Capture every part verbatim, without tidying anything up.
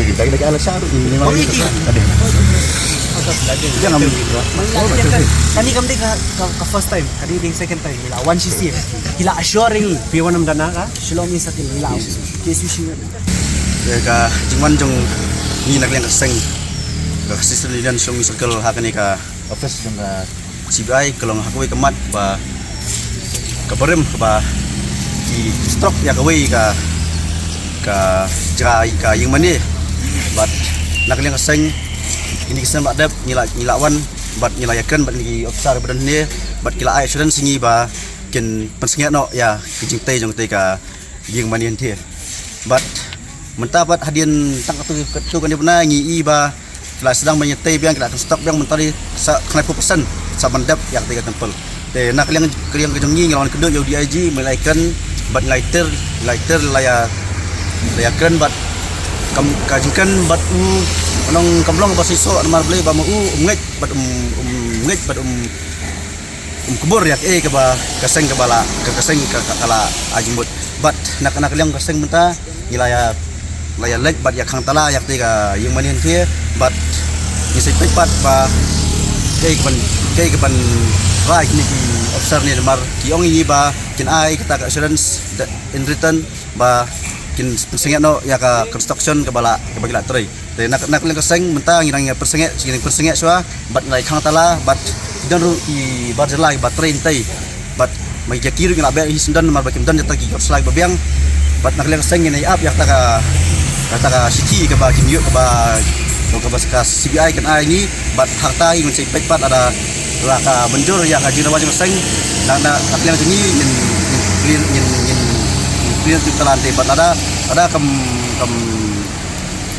Lagi, lagi, lagi, ala syarat ni, memang. Kami ni. Ada. Jangan. Kani kam dei ka, ka, ka first time, kani dei second time. Ngi la wan shisien. Ki la assure ngi. Phi wan ym da na ka Shillong East Circle, ngi la. Ki su shi. Ka jingwan jong ngi na ka liang ka seng ka Khasi Students' Union Shillong East Circle ha kane ka office jong ka C B I ka long ha kawei ka mat ba ka barim kaba ki stroke ïa kawei ka, ka jaka ka ïing mane. Bad na ka liang ka seng, kine ki snem ba la dep ngi la, ngi la wan bad ngi la ïakren bad kine ki officer ba don hangne, bad ki la ai assurance ïa ngi ba kin pynsangeh noh ïa ka jingtei jong kata ka ïing mane hynrei. Bad mynta pat hadien tang katto katne bnai ngi i ba ki la sdang ban ïatei biang, ki la construct biang mynta dei sa khyndai phew percent sa ban dep ïa kata ka temple. Te na ka liang, ka liang ka jong ngi, ngi la wan kynduh ïa u D I G, me la ïakren bad ngi la ïater, la ïater, la ïa, la ïakren bad kam, ka jingkren bad u, nong kam long ba shisha namar balei ba ma u um ngeit bad um, um ngeit bad um, um kbor ïa kaei kaba ka seng kaba la, ka, ka seng ka, ka, ka la ai jingmut. Bad na, na ka liang ka seng mynta ngi la ïa, la ïa leit bad ïa khang tala ïa kata ka ïing mane hynrei, bad ngi sa peit pat ba kaei kaban, kaei kaban rai kine ki officer ne, namar ki ong ïa ngi ba kin ai kata ka assurance in return ba kin pynsangeh noh ïa ka construction kaba la, kaba ki la trei. Te na, na ka liang ka seng mynta ngi dang ïa pynsangeh, ngi dang pynsangeh shuwa bad ngi la ïa khang tala bad don ruh ki bar jylla kiba trei hangtei. Bad ma ki jaki ruh ngi la beh hi syndon namar ba kim don jingtei ki kot slai ba biang. Bad na ka liang ka seng ngin ïa ap ïa kata ka, kata ka shithi kaba kim ïoh kaba, kaba ka C B I kan ai ngi. Bad hangta hi ngin sa peit pat lada, lada ka mynjur ïa ka jingdawa jong ka seng. Na, na ka liang jong ngi ngin, ngin clear, ngin, ngin, ngin clear tu talan te bad lada, lada kam, kam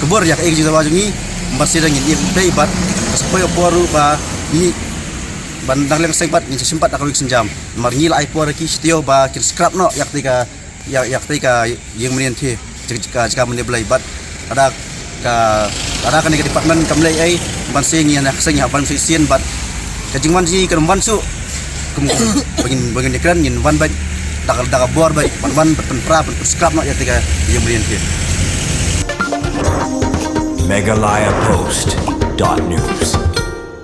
kbor ïa kaei ka jingdawa jong ngi, ban sdang ngin ïa peit bad ka sa poi ka por ruh ba ngi ban dang leng seng bad ngin sa shim pat da kawei ka sienjam. Namar ngi la ai por ïa ki shatei ba kin scrap noh ïa kata ka, ïa, ïa kata ka ïing mane hynrei, jaka, jaka, jaka mane blei bad lada ka, lada kane ka department kam leh ei, ban sdang ngi ïa na ka seng ïa ban shisien bad ka jingwan jong ngi kan wan shuh. Kum, kum ba ngin, ba ngin ïakren ngin wan bad da ka, da ka bor bad ban wan bad pynpra, pyn, pynscrap noh ïa kata ka ïing mane hynrei. Meghalaya Post dot news.